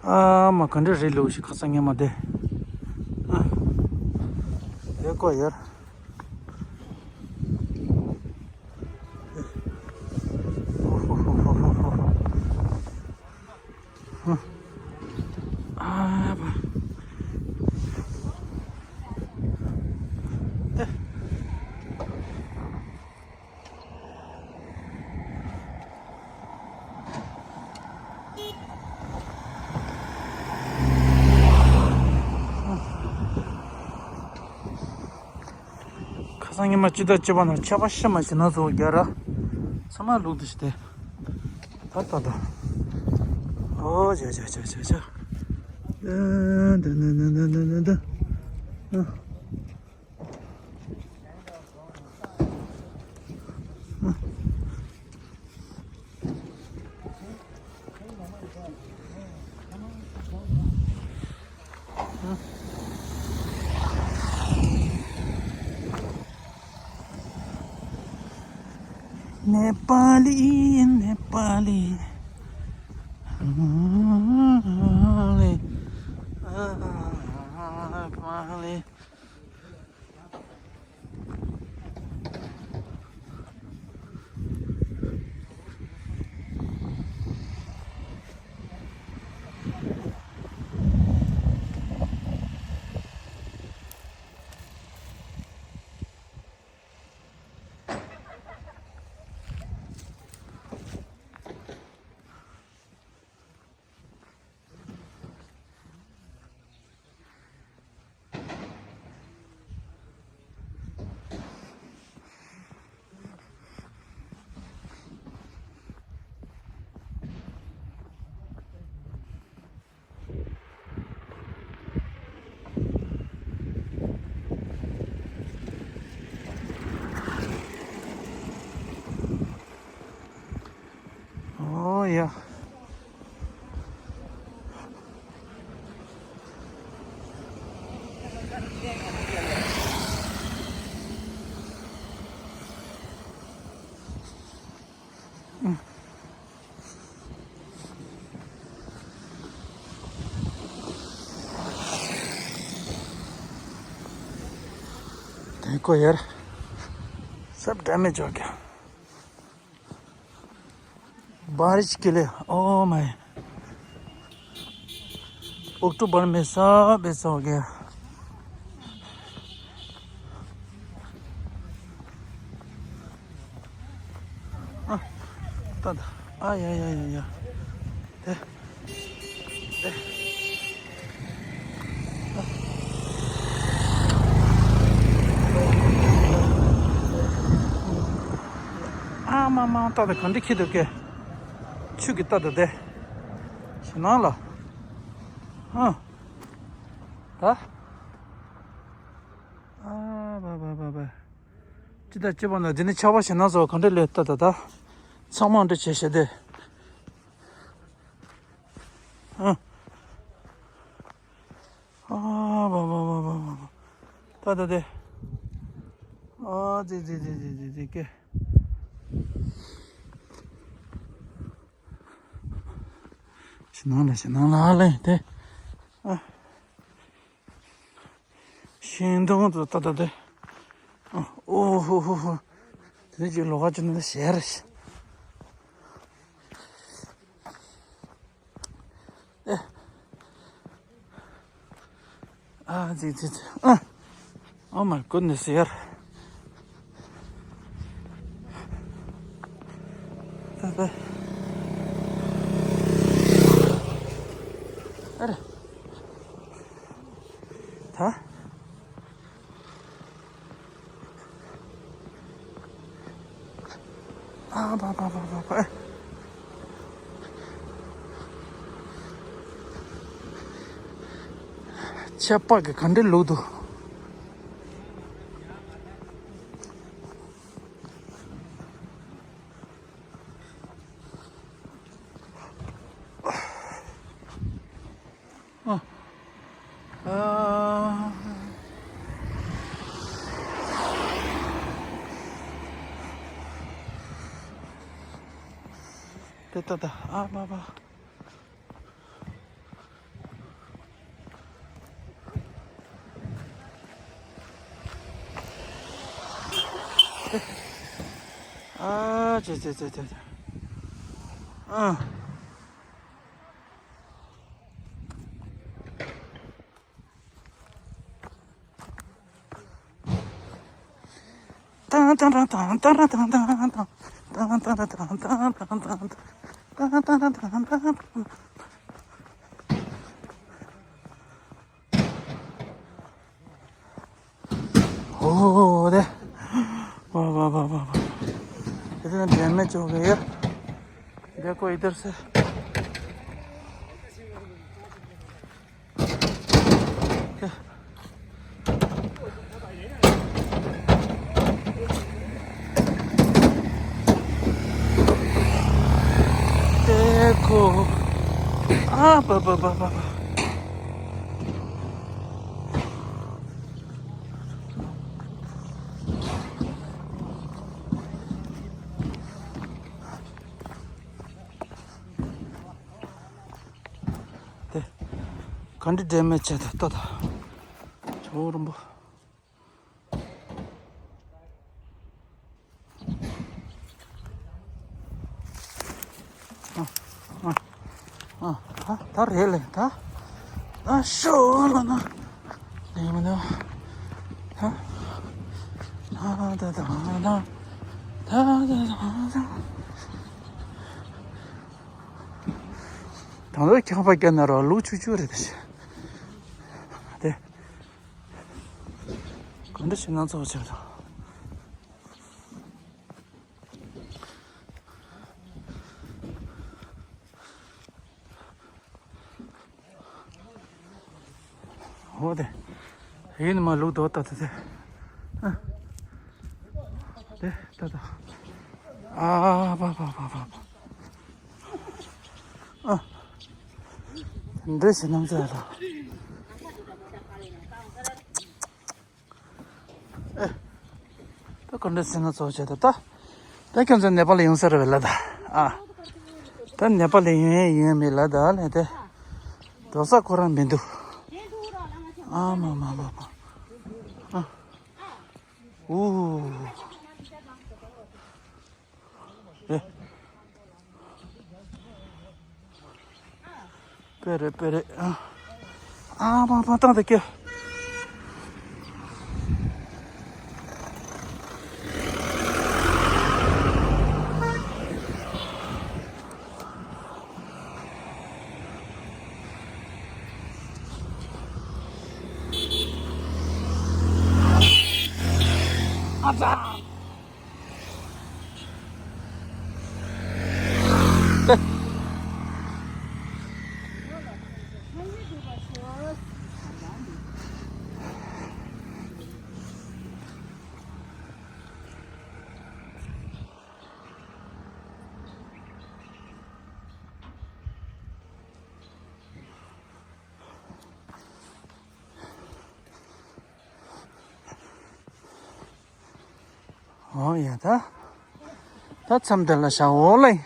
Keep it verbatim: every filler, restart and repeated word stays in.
ཨ་མ་ག་འདྲ་རེད་ལོ་ཞིག་ཁ་སང་ཉི་མ་དེ། ཨ། དེ་ཀོ་ཡར། ཨ་བ། ཁ་སང་ཉི་མ་སྤྱི་ཟླ་བཅུ་པ་ནང་ཆར་པ་ཤི་མ་ཞིག་ན་བཟོ་རྒྱ་ར། ཚང་མ་ལུག་དུ་ཞིག་སྟེ། ད་ད་ད། ཨོ་ཇ་ཇ་ཇ་ཇ་ཇ། ད་ད་ད། नेपाली नेपाली नेपाली। ཨོ་ཡ། དེ་ཀོ་ཡར། སབ་ཌེ་མེཇ་ཡོད་ཀྱང་། बारिश के लिए, ओ माय। अक्टूबर में सब ऐसा हो गया। आ, ता, ता। आ, या, या, या, या। दे। ཨ་མ་མ་ཏག་ཏག་ག་འདྲ་ཁྱེར་འདུག་གས། ཆུ་གི་ཏག་ཏག་དེ། ཞེད་སྣང་ལ། ཨ། ད། ཨ་བ་བ་བ་བ། ཅི་ད་ཅི་བ་ན་འདི་ནི་ཆར་པ་ཞེད་སྣང་བཟོ་ག་འདྲ་ལས་ཏག་ཏག་ད། ཚང་མ་འདྲ་བྱས་བྱས་ཏེ། ཨ། ཨ་བ་བ་བ་བ་བ་བ། ད་ད་དེ། ཨ་ཙི་ཙི་ཙི་ཙི་ཙི་ཙི་ཀེ། ཞེད་སྣང་ལ་ཞེད་སྣང་ལ་ལེ་དེ། ཨ། ཤིང་སྡོང་དུ་ཏ་ཏ་ཏེ། ཨོ་ཧོ་ཧོ་ཧོ། དེ་ནས་ཅིག་ལོགས་ཀ་ཅིག་ནི་ཞེ་རེ། ཨེ། ཨ་ཙི་ཙི་ཙི། ཨ། Oh my goodness ཡར། ད་ད། ཨ་རེ། ད། ཨ་པ་པ་པ་པ་པ། ཆར་པ་གི་ག་འདྲ་ལུག་འདུག་ཨ། ཨ། དེ་ལྟ་ད་ཨ་མ་མ། ཅེ་ཅེ་ཅེ་ཅེ་ཅེ། ཨ། ओह, दे। वाह, वाह, वाह, वाह, वाह। इतना डैमेज हो गया। देखो इधर से। देखो। आ, बा, बा, बा, बा, बा। དེ། ག་འདྲ་འདྲེ་མེད་ཆེ་ད་ལྟ་ད། ཆོ་རིན་པོ། ཨ། ཨ། ཨ། ད་ད་རེད་ལེ་ད། ཨ་ཤོ་ལ་ན། ལེ་མ་ན། ད། ད་ད་ད་ད། ད་ད་ད་ད། དང་པོའི་ཁྱག་པ་བརྒྱབ་ན་རོ་ལུག་ཆུ་ཆུ་རེད་ད་ཤི། དེ། ག་འདྲ་ཞིག་སྣ་ཚོགས་བྱེད་དང་། འོ་དེ། ཡིན་མ་ལུག་རྡོ་ལྟ་དེ་དེ། ཨ། དེ་ལྟ་ད། ཨ་པ་པ་པ་པ་པ། ཨ། འདྲེ་ཞིག་སྣང་ཚ་ལ། ཨེ། ད་ག་འདྲ་སེ་ང་ཚོ་བྱས་ད་ད། ད་ཁྱོད་ཚོ་ནེ་པ་ལ་ཡོང་ས་རེད་པས་ལ་ད། ཨ། ད་ནེ་པ་ལ་ཡོང་ཡས་ཡོང་མེད་ལ་ད་ལས་ཏེ། འགྲོ་ས་ཁོ་རང་མི་འདུག་ཨ་མ་མ་མ་མ། ཨ། ཨུ། ཨེ། སྤེ་རེ་སྤེ་རེ། ཨ། ཨ་མ་མ་བཏང་དེ་ཀྱེ། ཨ་ཙ། ཨོ་ཡ་ད། ད་མཚམས་འདི་ལ་བཞག་འོ་ལེ།